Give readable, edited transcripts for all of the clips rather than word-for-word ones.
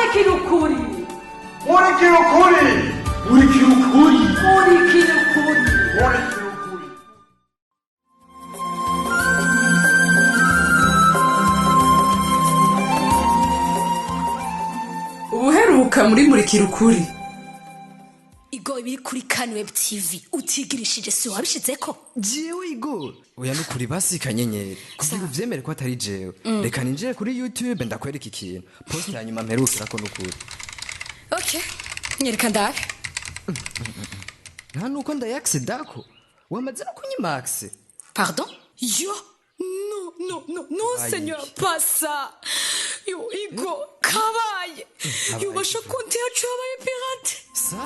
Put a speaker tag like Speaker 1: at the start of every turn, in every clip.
Speaker 1: Murikira ukuri.
Speaker 2: Murikira ukuri.
Speaker 3: Murikira ukuri.
Speaker 1: Murikira ukuri.
Speaker 2: Murikira ukuri.
Speaker 4: Ubuheruka muri Murikira Ukuri.
Speaker 5: Igo ibiri kuri Kanweb TV utigirishije si wabishizeko.
Speaker 6: Jewe Igo, oya, nukuri basi Kanyenyeri, kugira uvyemere ko atari jewe, reka ninjire kuri YouTube ndakwereka ikintu, post ya nyuma mperukirako, nukuri.
Speaker 5: Okay, nyereka ndabe.
Speaker 6: Nta nuko ndayaccédako, wamaze no kunyima accès.
Speaker 5: Pardon? Yo, non, non, non, non.
Speaker 6: Aïe.
Speaker 5: Seigneur, pas ça. Yo Igo, kabaye. Yo, basha, konti yacu yabaye pirate.
Speaker 6: Sa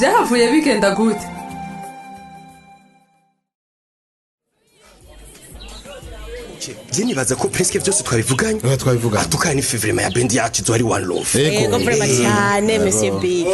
Speaker 4: Vyahavuye bigenda gute?
Speaker 3: Je nibaza ko presque vyose twabivuganye.
Speaker 7: Oya, twabivuganye.
Speaker 3: Atukana ni vraiment ya band yacu izo ari one love.
Speaker 7: Ego.
Speaker 8: Ego, vraiment cyane, monsieur B.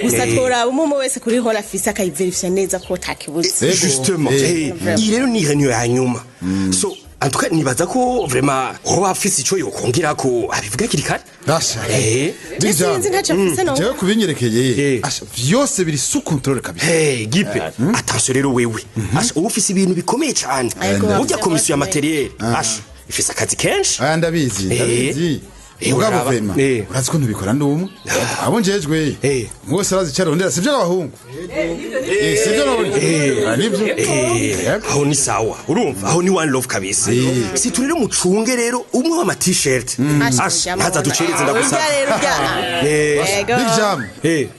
Speaker 8: Gusa tworaba umwe wese kuri hall afise akayiverifya neza ko takibuze.
Speaker 7: Ego.
Speaker 3: Justement. Iyi rero ni réunion ya nyuma, so en tout cas nibaza ko vraiment hoba afise ico yokongera ko abivuga hakiri kare.
Speaker 7: Asha.
Speaker 8: Ese sinzi, ntacyo afise no.
Speaker 7: Jewe kubinyerekeye, asha, vyose biri sous contrôle kabisa.
Speaker 3: Hey, Gipe, attention rero wewe. Asha, uba ufise ibintu bikomeye cyane.
Speaker 8: Ego.
Speaker 3: Burya komisiyo ya matériel, asha, ifise akazi kenshi.
Speaker 7: Aya, ndabizi, ndabizi. Mugabo
Speaker 3: Uraba.
Speaker 7: vraiment, urazi ko ntubikora ndi umwe, abo njejwe umwe wese arazi icyo arondera, sivyo abahungu? Sivyo none? Ah, nivyo.
Speaker 3: Aho ni sawa, urumva aho ni one love kabisa. Si turi rero, mucunge rero umwe w'ama t-shirt, asha, ntaza ducereze, ndagusaba.
Speaker 8: Urya rero urya. Ego.
Speaker 7: Big Jam,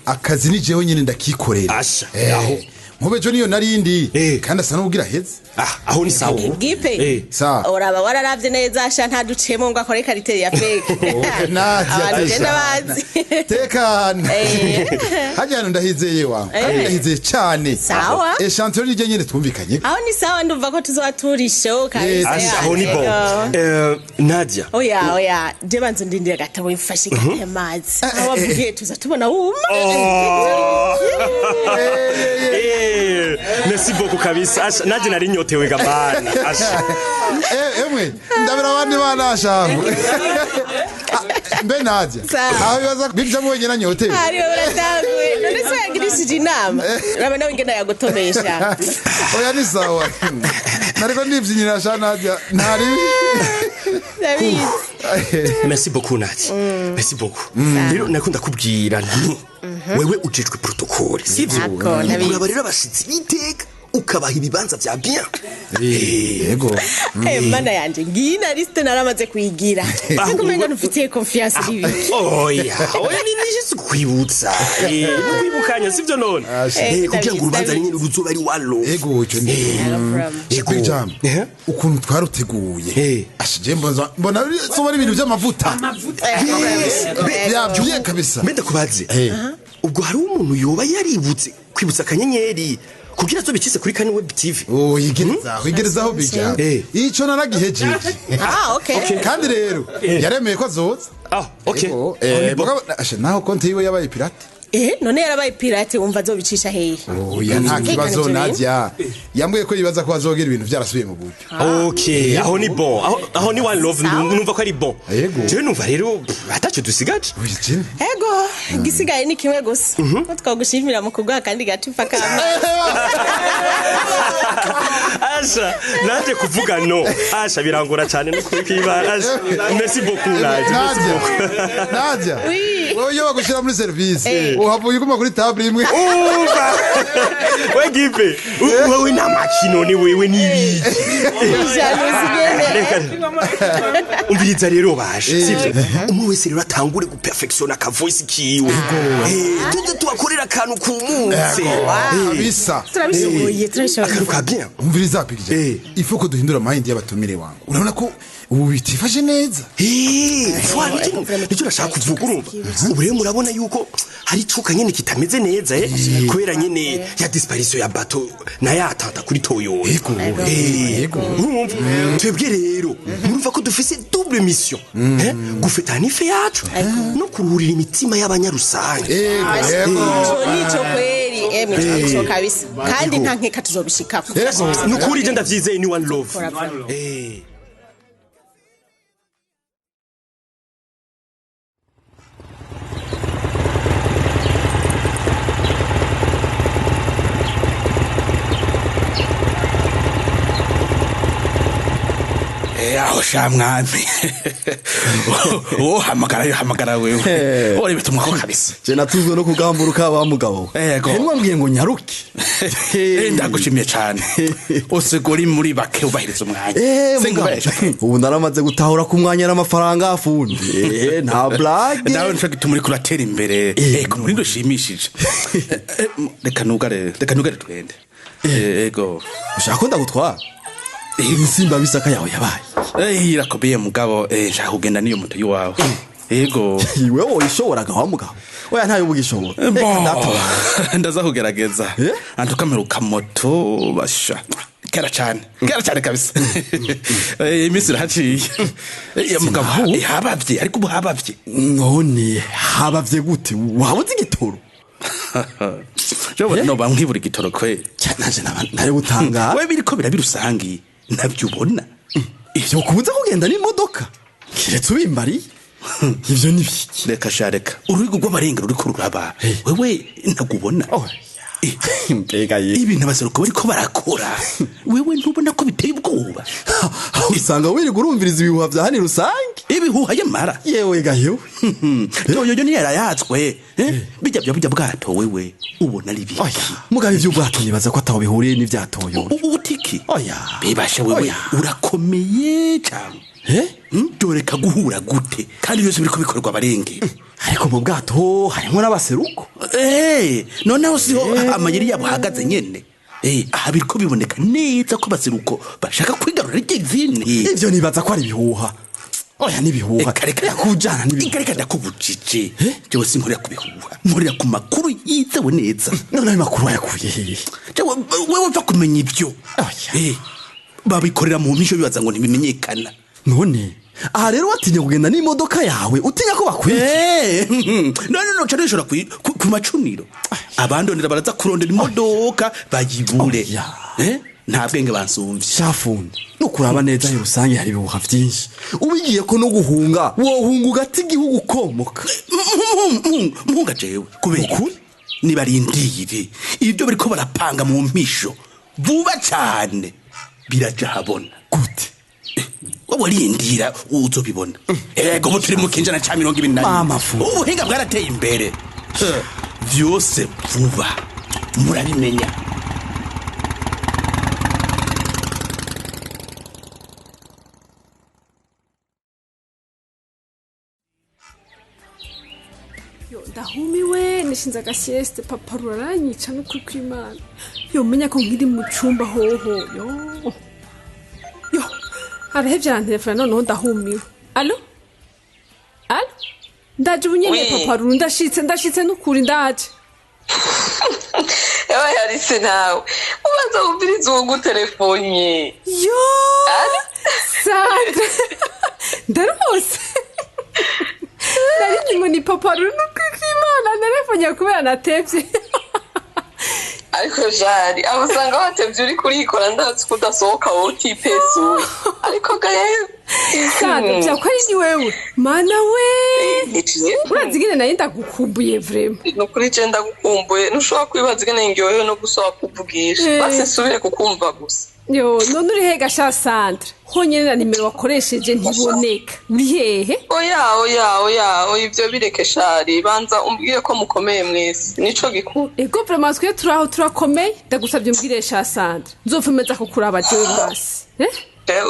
Speaker 7: akazi ni jewe nyene ndakikorera.
Speaker 3: Asha, aho.
Speaker 7: Nkube ejo niyo narindi kandi asa n'ubwira aheze.
Speaker 3: Ah, aho ni sawa.
Speaker 8: Gipe.
Speaker 7: Sawa.
Speaker 8: Uraba wararavye neza sha, ntaducemo ngo akore qualité ya fake.
Speaker 7: Nadia,
Speaker 8: abantu genda
Speaker 7: tekana.
Speaker 8: bazi.
Speaker 7: Tekana. Hajya hano ndahizeye wawe kandi ndahizeye cyane.
Speaker 8: Sawa.
Speaker 7: Échantillon niryo nyene twumvikanye.
Speaker 8: Aho ni sawa, ndumva ko tuzoba turisho kabisa.
Speaker 3: Asha, aho ni bon.
Speaker 8: Ego.
Speaker 3: Nadia.
Speaker 8: Oya, oya, je banza ndindira gato, wimfashe gate amazi aho wavugiye tuza tubona wuma.
Speaker 3: Merci beaucoup kabisa. Asha, Nadia, nari nyotewe gabana. Asha.
Speaker 7: Emwe ndabira abandi bana shangu. Mbe Nadia,
Speaker 8: Sawa.
Speaker 7: aho bibaza Big Jam wenyine anyotewe?
Speaker 8: Ariwe uratanguye none se yagirishije inama, uraba nawe ingene yagutomesha.
Speaker 7: Oya, ni sawa, nariko ndivyinyira sha Nadia, ntari.
Speaker 8: Ndabizi.
Speaker 3: Merci beaucoup, Nadia. Merci beaucoup. Rero nakunda kubwira nti wewe ujejwe protocole, sivyo?
Speaker 8: D'accord, ndabizi.
Speaker 3: Uraba rero abashitsi biteka ukabaha ibibanza vya bien.
Speaker 7: Yego.
Speaker 8: Mana yanje, ngiyi na liste naramaze kuyigira, ariko umenga ntufitiye confiance n'ibiki.
Speaker 3: Oya, oya, ni juste kwibutsa. No kwibukanya, sivyo none? Kugira ngo urubanza nyine ruzoba ari one love.
Speaker 7: Ego, ico ni
Speaker 3: Ego.
Speaker 7: Big Jam, ukuntu twaruteguye, asha, je mbona soba ari ibintu by'amavuta byabyuye kabisa.
Speaker 3: Mbe ndakubaze, ubwo hari umuntu yoba yaributse kwibutsa Akanyenyeri kugira zo bicise kuri Kani Web TV?
Speaker 7: Oh, igerezaho, igerezaho, Big Jam. Ico naragihejeje.
Speaker 8: Ah, okay.
Speaker 7: Kandi rero yaremeye ko azoza.
Speaker 3: Ah, okay.
Speaker 7: Ego,
Speaker 3: Aho ni bon.
Speaker 7: mugabo, asha, naho konti yiwe yabaye pirate.
Speaker 8: None yarabaye pirate, wumva azobicisha hehe?
Speaker 7: Oya, nta kibazo.
Speaker 8: Tekana.
Speaker 7: Nadia yambwiye ko yibaza ko azogira ibintu byarasubiye mu buryo.
Speaker 3: Okay, aho ni bon. Aho ni one love, numva ko ari bon.
Speaker 7: Yego.
Speaker 3: Jewe numva rero ataco dusigaje.
Speaker 7: Oya, jene.
Speaker 8: Ego, igisigaye ni kimwe gusa, ko twagushimira mu kuguha kandi gacupa k'amazi.
Speaker 3: Asha, naje kuvuga no. Asha, birangora cyane no kwibara. Asha, merci beaucoup, Nadia. Merci
Speaker 7: Nadia,
Speaker 3: beaucoup.
Speaker 7: Nadia,
Speaker 8: Oui.
Speaker 7: wowe iyo bagushyira muri service uhavuye uguma kuri table imwe.
Speaker 3: Umva. We Gipe, wewe nta makino, ni wewe n'ibiki.
Speaker 8: Jalousie nyene.
Speaker 3: Umviriza rero baje, sivyo? Umwe wese rero atangure guperfectiona ka voice kiwe. Tuze tubakorera akantu ku munsi.
Speaker 7: Bisa.
Speaker 8: Turabishoboye, turabishoboye.
Speaker 3: Akantu ka bien.
Speaker 7: Umviriza, Big Jam, il faut ko duhindura mind y'abatumire wangu, urabona ko ubu bitifashe neza.
Speaker 3: Voilà, nicyo nashaka kuvuga. Urumva ubu rero murabona yuko hari icuka nyene kitameze neza, kubera nyene ya disparition ya bato na ya tata kuri Toyota.
Speaker 7: Yego. Yego.
Speaker 3: Urumva twebwe rero murumva ko dufise double mission, gufeta anniv yacu no kuruhurira imitima y'abanyarusange.
Speaker 7: Yego, yego.
Speaker 8: Ico nico kweri. Emwe ico kabisa kandi nta nkeka tuzobishikako.
Speaker 3: Nukuri je ndavyizeye ni one love.
Speaker 9: Aho sha mwami uwo hamagara hamagara wewe uri bitumwa ko kabisa.
Speaker 10: Je natuzwe no kugamburuka wa mugabo. Ntimwambwiye ngo nyaruke.
Speaker 9: Ndagushimiye cyane usigura muri bake ubahiriza umwanya.
Speaker 10: Ubu naramaze gutahura ku mwanya n'amafaranga afundi. Nta blague
Speaker 9: nawe nico gituma uriko uratera imbere ku murindo ushimishije. Reka nugare twende. Ego
Speaker 10: ushaka ko ndagutwara? Insimba bisaka yawe yabaye
Speaker 9: irakomeye mugabo. Nshaka kugenda niyo moto yiwawe. Ego
Speaker 10: wewe uyishoboraga wa mugabo? Oya ntayo ubugishobora.
Speaker 9: Ndaza kugerageza antukameruka moto basha kera cyane kabisa. Iminsi irahaciye mugabo habavye ariko ubu habavye.
Speaker 10: None habavye gute? Wabuze igitoro?
Speaker 9: Jewe no bankibura igitoro kwe
Speaker 10: nanje nari gutanga.
Speaker 9: Wewe biriko birabirusangi nabyo ubona
Speaker 10: ivyo kubuza kugenda n'imodoka kiretse ubimbari ivyo ni biki?
Speaker 9: Reka shareka urugo rw'abarenga ruriko ruraba wewe ntagubona.
Speaker 10: Mbega ye
Speaker 9: ibintu abaseruko bariko barakora wewe ntubona ko biteye ubwoba?
Speaker 10: Usanga wirirwa urumviriza ibihuha vya hani rusange.
Speaker 9: Ibihuha yamara
Speaker 10: yewe gahewe
Speaker 9: yoyo ni yarayatswe bijya bya bwato wewe ubona ari biki?
Speaker 10: Mugabe ivy'ubwato nibaza ko ataho bihuriye n'ivyatoyo.
Speaker 9: Ubutiki
Speaker 10: oya
Speaker 9: bibasha wewe urakomeye cyane. Doreka guhura gute kandi byose biriko bikorwa abarenge.
Speaker 10: Ariko mu bwato harimo n'abaseruko.
Speaker 9: Noneho siho amayeri yabo hagaze nyene. Aha biriko biboneka neza ko abaseruko bashaka kwigarurira igizine.
Speaker 10: Ivyo nibaza ko ari ibihuha. Oya nibihuha yakujana nibihuha.
Speaker 9: Reka ndakubujije jewe sinkorera ku bihuha, nkorera ku makuru yizewe neza.
Speaker 10: None ayo makuru wayakuye hehe?
Speaker 9: Wewe upfa kumenya ivyo. Babikorera mu mpisho bibaza ngo ntibimenyekana.
Speaker 10: None aha rero watinya kugenda n'imodoka yawe utinya ko bakwica?
Speaker 9: None no nshobora ku macuniro abandonera baraza kurondera imodoka bayibure. Nta bwenge bansumvye
Speaker 10: shafundi. No kuraba neza rusange hari ibihuha vyinshi ubigiye ko no guhunga wohunga ugata igihugu ukomoka.
Speaker 9: Muhunga jewe kubera ukuri nibarindire ibyo bariko barapanga mu mpisho vuba cane biraja habona
Speaker 10: gute?
Speaker 9: Wowe rindira uzobibona. Ego ubu turi mu kinjana ca 2024 ubuhinga bwarateye imbere vyose vuba murabimenya.
Speaker 11: Ndahumiwe nishinze agasieste papa ruranyica n'ukuri kw'Imana. Yomenya ko nkiri mu cumba hoho yo yo arahevye arantelefona noneho ndahumiwe. Allo allo ndaje ubu nyene papa ruru ndashitse n'ukuri ndaje.
Speaker 12: Ewe yarise nawe ubanza wumviriza uwo gutelefone
Speaker 11: yo Sandra ndarose nari ngo ni papa ruru n'ukuri kw'Imana ntelefone kubera natevye.
Speaker 12: Ariko jari abo usanga watevye uri kurikora ndazi ko udasohoka wowe utipesuye ariko gaye
Speaker 11: Sandra vyakwari ni wewe mana we urazi ingene nari ndagukumbuye vraiment.
Speaker 12: Nukuri je ndagukumbuye ntushobora kwibaza ingene ngyohewe no gusaba kuvugisha basi nsubire kukumva gusa.
Speaker 11: Yo none uri hehe sha Sandra? Honyene na nimero wakoresheje ntiboneka uri hehe?
Speaker 12: Oya oya oya oya ivyo bireke shari banza umbwiye ko mukomeye mwese nico gikuru.
Speaker 11: Ego vraiment twe turaho turakomeye ndagusavye umbwire sha Sandra nzofemeza ko kuraba jewe basi.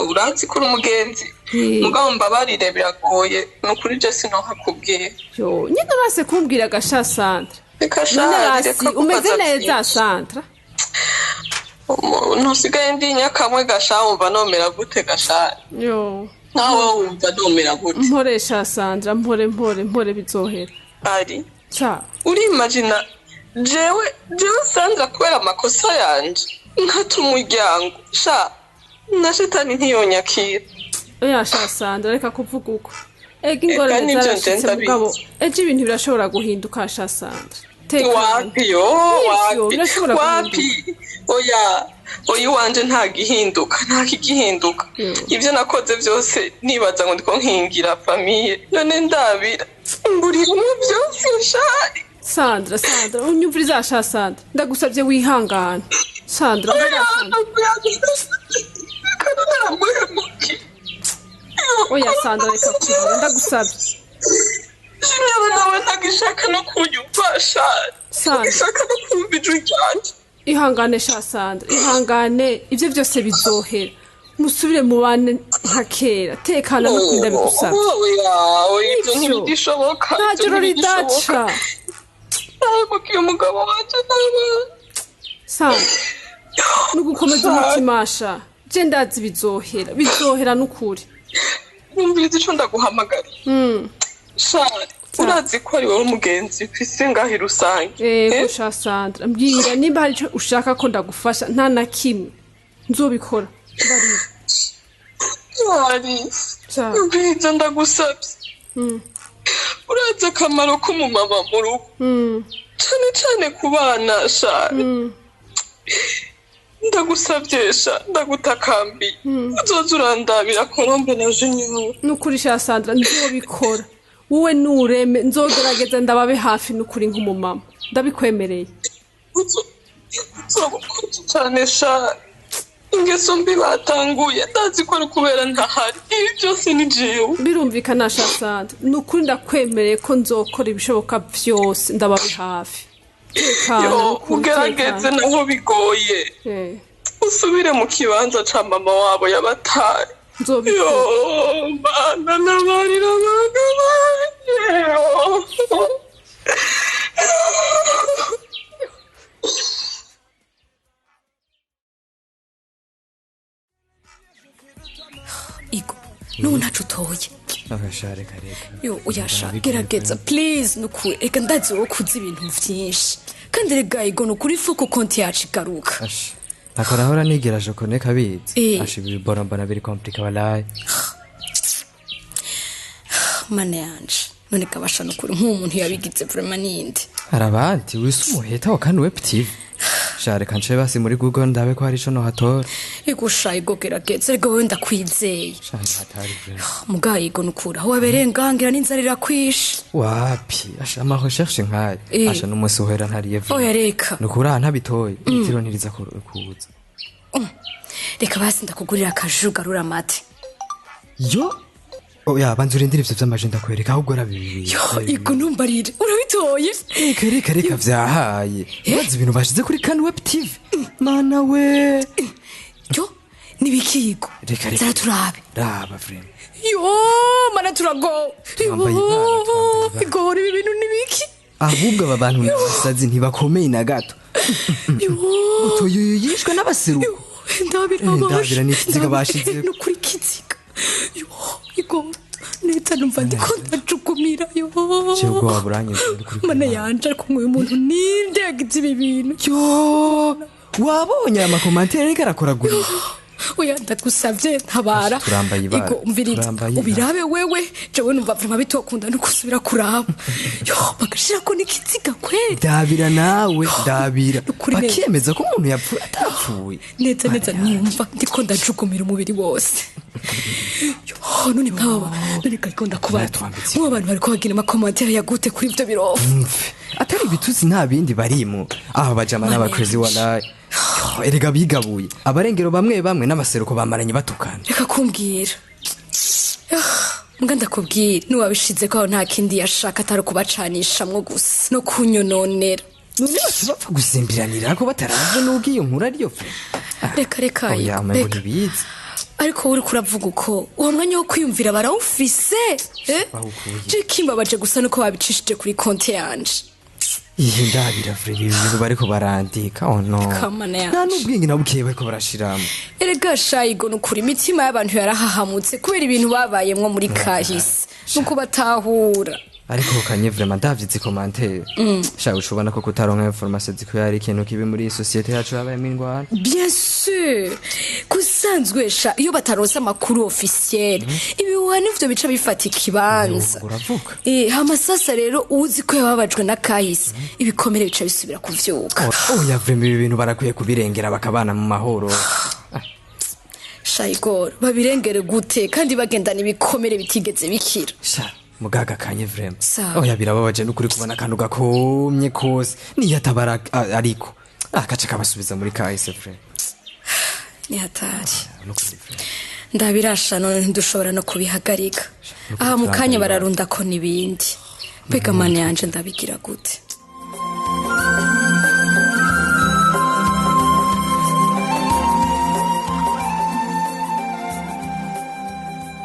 Speaker 12: Urazi kuri umugenzi mugabo mbabarire biragoye nukuri je sinohakubwiye.
Speaker 11: Yo nyine urase kumbwira gasha Sandra.
Speaker 12: Reka shari reka
Speaker 11: umeze neza Sandra?
Speaker 12: Ntusigaye ndi nyakamwe gasha wumva nomera gute gasha?
Speaker 11: Yo
Speaker 12: nawe wumva nomera gute?
Speaker 11: Mporesha Sandra mpore mpore mpore bizohera.
Speaker 12: Ari
Speaker 11: cha
Speaker 12: urimagina jewe Sandra kubera amakosa yanje nkata umuryango sha na shetani ntiyonyakira.
Speaker 11: Oya sha Sandra reka kuvuga uko ega ingorane zarashitse mugabo ejo ibintu birashobora guhinduka sha Sandra. Tekana.
Speaker 12: Wapi yo,
Speaker 11: Nivyo,
Speaker 12: wapi,
Speaker 11: birashobora
Speaker 12: wapi. Oya, oya, iwanje nta gihinduka, nta kigihinduka. Ibyo nakoze byose nibaza ngo ndiko nkingira famille, none ndabira mburiramo byose shari.
Speaker 11: Sandra, Sandra, unyumviriza sha Sandra, ndagusabye wihangane Sandra, oya Sandra. Oya Sandra, reka kurira, ndagusabye.
Speaker 12: Junior nawe ntagishaka no kunyumva shari.
Speaker 11: Sandra.
Speaker 12: Ntagishaka no kumva ijwi ryanje.
Speaker 11: Ihangane sha Sandra, ihangane, ibyo byose bizohera, musubire mubane nka kera. Tekana no kurinda, bigusabye.
Speaker 12: Oya, oya, ibyo
Speaker 11: Nivyo.
Speaker 12: ntibigishoboka.
Speaker 11: Nta
Speaker 12: Ibyo
Speaker 11: joro
Speaker 12: ntibigishoboka.
Speaker 11: ridaca.
Speaker 12: Nahemukiye umugabo wanje n'abana.
Speaker 11: Sandra, nugukomeza umutima sha, je ndazi bizohera, bizohera n'ukuri.
Speaker 12: Numviriza ico ndaguhamagara. Shari, urazi ko ari wowe mugenzi mfise ngaho rusange.
Speaker 11: Ego sha Sandra, mbwira nimba hari ico ushaka ko ndagufasha, nta na kimwe nzobikora, mbarira.
Speaker 12: Shari, numviriza ndagusabye. Urazi akamaro k'umumama mu rugo, cane cane ku bana shari. Ndagusabye sha, ndagutakambiye, uzoza urandabira Colombe na Junior.
Speaker 11: Nukuri sha Sandra, nzobikora, wowe nureme, nzogerageza ndababe hafi nukuri nk'umumama, ndabikwemereye.
Speaker 12: Uzoba cane sha. Ingeso mbi batanguye, ndazi ko ari kubera ntahari, ibi byose ni jewe.
Speaker 11: Birumvikana sha Sandra, nukuri ndakwemereye ko nzokora ibishoboka vyose ndababe hafi. Tekana,
Speaker 12: Yo,
Speaker 11: nukuri,
Speaker 12: ugerageze
Speaker 11: tekana.
Speaker 12: naho bigoye, usubire mu kibanza ca mama wabo yabataye.
Speaker 11: Nzobikora.
Speaker 12: Yo mana, nabarira abana banje. Yo.
Speaker 5: Igo, n'ubu ntaco utoye.
Speaker 6: Agasha, reka reka.
Speaker 5: Yo, uyasha, gerageza please, nukuri reka, ndazi wowe kuzi ibintu vyinshi, kandi rega Igo, nukuri fuko konti yacu igaruka.
Speaker 6: Nakora ahora nigira jokone kabizi. Asha, ibi bora mbona biri komplika walayi.
Speaker 5: Mana yanje, none kabasha, nukuri nk'uwo muntu yabigize vraiment ninde?
Speaker 6: Hari abandi wise umuheta wa kani web tv. Sha, reka nce basi muri Google ndabe ko hari ico nohatora.
Speaker 5: Igo sha, Igo, gerageza rega, wowe ndakwizeye.
Speaker 6: Sha, ntihatari vraiment.
Speaker 5: Mugaye Igo, nukuri aho wabereye ngangira n'inzara irakwishe.
Speaker 6: Wapi, asha, ama recherche nkayo. Asha, n'umunsi uhera ntariye vuba.
Speaker 5: Oya, reka.
Speaker 6: Nukuri aha ntabitoye, itiro ntiriza kuza.
Speaker 5: Reka basi ndakugurira akaju garura amate.
Speaker 6: Yo, oya, banza urindire ivyo vy'amaje ndakwereka, ahubwo rabibi.
Speaker 5: Yo Igo, ntumbarire, urabitoye?
Speaker 6: Reka reka reka, vyahaye. Urazi ibintu bashize kuri kani web tv, mana we!
Speaker 5: Yo, nibikigo?
Speaker 6: Reka reka.
Speaker 5: Zara turabe.
Speaker 6: Raba vraiment.
Speaker 5: Yo mana, turagowe.
Speaker 6: Twambaye ibara, twambaye ibara.
Speaker 5: Igora, ibi bintu nibiki?
Speaker 6: Ahubwo aba bantu n'abasazi, ntibakomeye na gato. Utoyuyu yishwe n'abaseruko.
Speaker 5: Ndabira.
Speaker 6: Ndabira n'ikiziga bashize.
Speaker 5: Nukuri ikiziga. Yo Igo, neza numva ndiko ndajukumira, yo.
Speaker 6: Jewe ubwoba buranyuze kuri.
Speaker 5: Mana yanje, ariko nk'uyu muntu ninde yagize ibi bintu?
Speaker 6: Yo, wabonye aya makomantere ariko arakoragurika?
Speaker 5: Oya, ndagusavye, ntabara.
Speaker 6: Turambaye ibara.
Speaker 5: Igo, umviriza.
Speaker 6: Turambaye ibara.
Speaker 5: Ubirabe wewe, jewe numva vraiment bitokunda no gusubira kuraba. Yo, bagashirako n'ikiziga kweli.
Speaker 6: Ndabira nawe, ndabira.
Speaker 5: Nukuri neza.
Speaker 6: Bakemeza ko umuntu yapfuye atapfuye.
Speaker 5: Neza neza numva ndiko ndajukumira umubiri wose. Yo, none nk'aba, none kariko ndakubaza, nk'aba bantu bariko bagira amakomantere ya gute kuri ivyo birofu?
Speaker 6: Mve, atari ibitutsi nta bindi barimo. Aba bajama n'abakrezi walayi. Yo, erega bigabuye abarengero bamwe bamwe n'abaseruko bamaranye batukana.
Speaker 5: Reka kumbwira. Mbwa ndakubwira, nuwabishize ko aho nta kindi yashaka atari ukubacanishamwo gusa no kunyononera.
Speaker 6: None baca bapfa gusimbiranira ko bataravye n'ubwo iyo nkuru ariyo fe?
Speaker 5: Reka reka.
Speaker 6: Oya.
Speaker 5: Igo,
Speaker 6: Umengo
Speaker 5: reka.
Speaker 6: ntibizi.
Speaker 5: Ariko wowe uriko uravuga uko, uwo mwanya wo kwiyumvira barawufise, eh?
Speaker 6: Bawukuye.
Speaker 5: Je kimbabaje gusa nuko babicishije kuri konti yanje.
Speaker 6: Iyi ndabira vure, ibi bintu bariko barandika, oh no.
Speaker 5: Kamana yanje.
Speaker 6: Nta n'ubwenge na bukeye bariko barashiramo.
Speaker 5: Erega shayigo, nukuri imitima y'abantu yarahahamutse kubera ibintu babayemwo muri kahise, nuko batahura.
Speaker 6: Ariko kanye vraiment ndavye izi commentaire. Sha ushobona ko kutaronka information zikwiye ari ikintu kibi muri iyi societe yacu yabayemo ingwara.
Speaker 5: Bien sûr, kusanzwe sha iyo bataronse amakuru officiel, ibihuha nivyo bica bifata ikibanza.
Speaker 6: Uravuga.
Speaker 5: Hama sasa rero uzi ko yababajwe na kahise, ibikomere bica bisubira kuvyuka.
Speaker 6: Oya vraiment ibi bintu barakwiye kubirengera bakabana mu mahoro.
Speaker 5: Sha Igor, babirengere gute kandi bagendana ibikomere bitigeze bikira?
Speaker 6: Sha mugaga kanye vraiment.
Speaker 5: Sawa.
Speaker 6: Oya birababaje n'ukuri kubona akantu gakomye kose niyo atabara ariko akaca kabasubiza muri kahise vraiment.
Speaker 5: Ni hatari.
Speaker 6: Nukuri vraiment.
Speaker 5: Ndabirasha none ntidushobora no kubihagarika. Aha mu kanya bararunda ko n'ibindi. Mbega mani yanje ndabigira gute?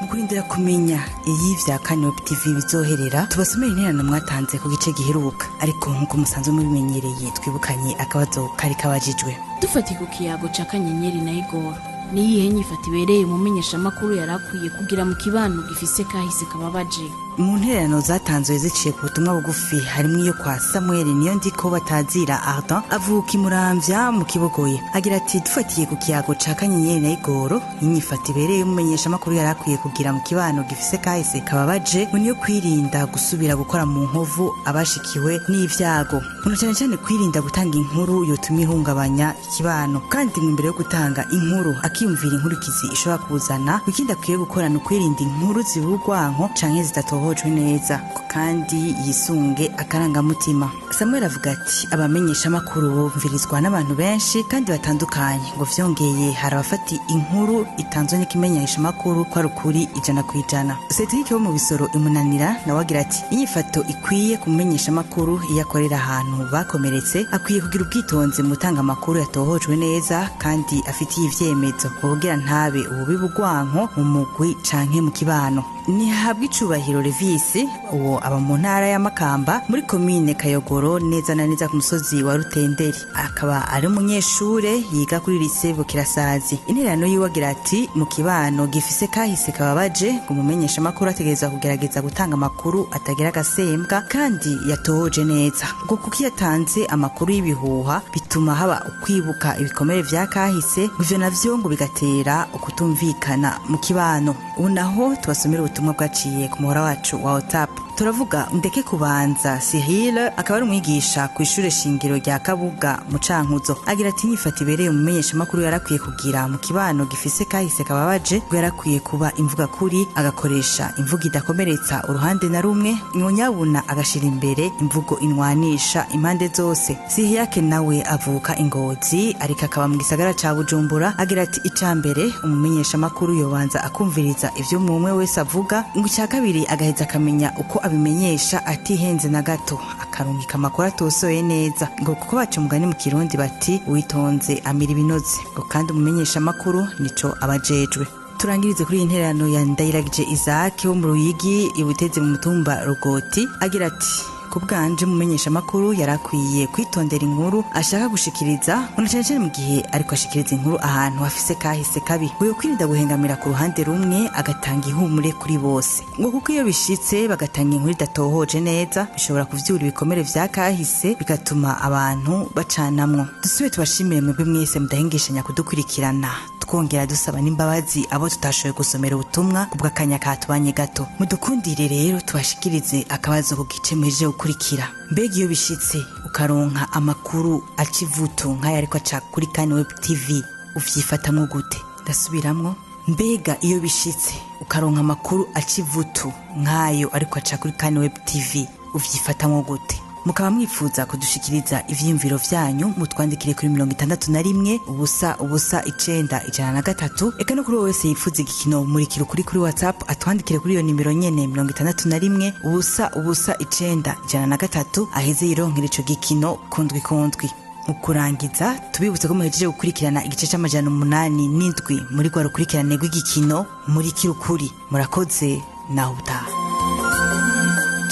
Speaker 13: Mu kurindira kumenya iyi vya Kane TV bizoherera, tubasomere intererano mwatanze ku gice giheruka, ariko nk'uko musanzwe mubimenyereye twibukanye akabazo kari kabajijwe.
Speaker 14: Dufatiye ku kiyago ca Kanyenyeri na Igoro, niyihe nyifato ibereye umumenyeshamakuru yari akwiye kugira mu kibano gifise kahise kababaje?
Speaker 13: Mu ntererano zatanzwe ziciye ku butumwa bugufi harimwo iyo kwa Samuel niyo ndiko batazira Ardan avuka imuramvya mu Kibogoye, agira ati dufatiye ku kiyago ca Kanyenyeri na Igoro, inyifato ibereye umumenyeshamakuru yari akwiye kugira mu kibano gifise kahise kababaje ngo niyo kwirinda gusubira gukora mu nkovu abashikiwe n'ivyago, ngo na cane cane kwirinda gutanga inkuru yotuma ihungabanya ikibano, kandi ngo imbere yo gutanga inkuru akiyumvira inkurikizi ishobora kuzana. Ikindi akwiye gukora ni ukwirinda inkuru zibugwanko canke zidatohojwe neza, kandi yisunge akarangamutima. Samuel avuga ati abamenyeshamakuru bumvirizwa n'abantu benshi kandi batandukanye, ngo vyongeye hari abafata inkuru itanzwe n'ikimenyeshamakuru ko ari ukuri 100%. Cedric wo mu Bisoro imunanira nawe agira ati inyifato ikwiye kumenyesha amakuru iyo akorera ahantu bakomeretse, akwiye kugira ubwitonzi mu gutanga amakuru yatohojwe neza kandi afitiye ivyemezo, kugira ntabe ububi bugwanko mu mugwi canke mu kibano. Nihabwa icubahiro Revisi, uwo aba mu ntara ya Makamba muri komine Kayogoro neza na neza ku musozi wa Rutenderi, akaba ari umunyeshure yiga kuri lycée Bukirasazi. Intererano yiwe agira ati mu kibano gifise kahise kababaje, ngo umumenyesha amakuru ategerezwa kugerageza gutanga amakuru atagira agasembwa kandi yatohoje neza, ngo kuko iyo atanze amakuru y'ibihuha bituma haba ukwibuka ibikomere vya kahise, ngo ivyo navyo ngo bigatera ukutumvikana mu kibano. Ubu naho tubasomera ubutumwa bwaciye ku muhora wacu wa WhatsApp. Turavuga ndeke kubanza Cyril, akaba ari umwigisha ku ishure shingiro rya Kabuga mu Cankuzo, agira ati inyifato ibereye umumenyeshamakuru yarakwiye kugira mu kibano gifise kahise kababaje, ngo yarakwiye kuba imvuga kuri, agakoresha imvugo idakomeretsa uruhande na rumwe, ngo nyabuna agashira imbere imvugo inwanisha impande zose. Sihiyake nawe avuka Ingozi ariko akaba mu gisagara ca Bujumbura, agira ati icambere umumenyeshamakuru yobanza akumviriza ivyo umwe wese avuga, ngo icya kabiri agaheza akamenya uko abimenyesha atihenze na gato, akarungika amakuru atosoye neza, ngo kuko baca umugani mu Kirundi bati uwitonze amira ibinoze, ngo kandi umumenyesha amakuru nico abajejwe. Turangirize kuri iyi ntererano ya Ndayiragije Isaac wo mu Ruyigi ibuteze mu mutumba Rugoti, agira ati ku bwanje umumenyesha amakuru yarakwiye kwitondera inkuru ashaka gushikiriza, ngo na cane cane mu gihe ariko ashikiriza inkuru ahantu hafise kahise kabi, ngo yokwirinda guhengamira ku ruhande rumwe agatanga ihumure kuri bose, ngo kuko iyo bishitse bagatanga inkuru idatohoje neza bishobora kuvyura ibikomere vya kahise bigatuma abantu bacanamwo. Dusubire tubashimire mwebwe mwese mudahengeshanya kudukurikirana, twongera dusaba n'imbabazi abo tutashoboye gusomera ubutumwa kubw'akanya katubanye gato. Mudukundire rero tubashikirize akabazo ku gice muhejeje gukurikira. Mbega iyo bishitse ukaronka amakuru acivuto nk'ayo ariko aca kuri Kane Web TV uvyifatamwo gute? Ndasubiramwo, mbega iyo bishitse ukaronka amakuru acivuto nk'ayo ariko aca kuri Kane Web TV uvyifatamwo gute? Mukaba mwifuza kudushikiriza ivyiyumviro vyanyu, mutwandikire kuri 61 0 0 9 103. Eka no kuri wowe wese yifuza igikino murikira ukuri kuri WhatsApp atwandikire kuri iyo nimero nyene 61 0 0 9 103, aheze yironkera ico gikino kundwi kundwi. Mu kurangiza tubibutse ko muhejeje gukurikirana igice c'807 muri rwa rukurikirane rw'igikino murikira ukuri. Murakoze, naho utaha.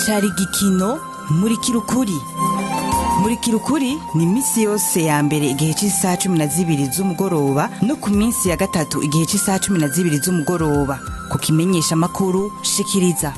Speaker 13: Cari igikino murikira ukuri. Murikira ukuri ni iminsi yose ya mbere igihe cy'isaha 12 z'umugoroba no ku minsi ya gatatu igihe cy'isaha 12 z'umugoroba. Ku kimenyesha amakuru shikiriza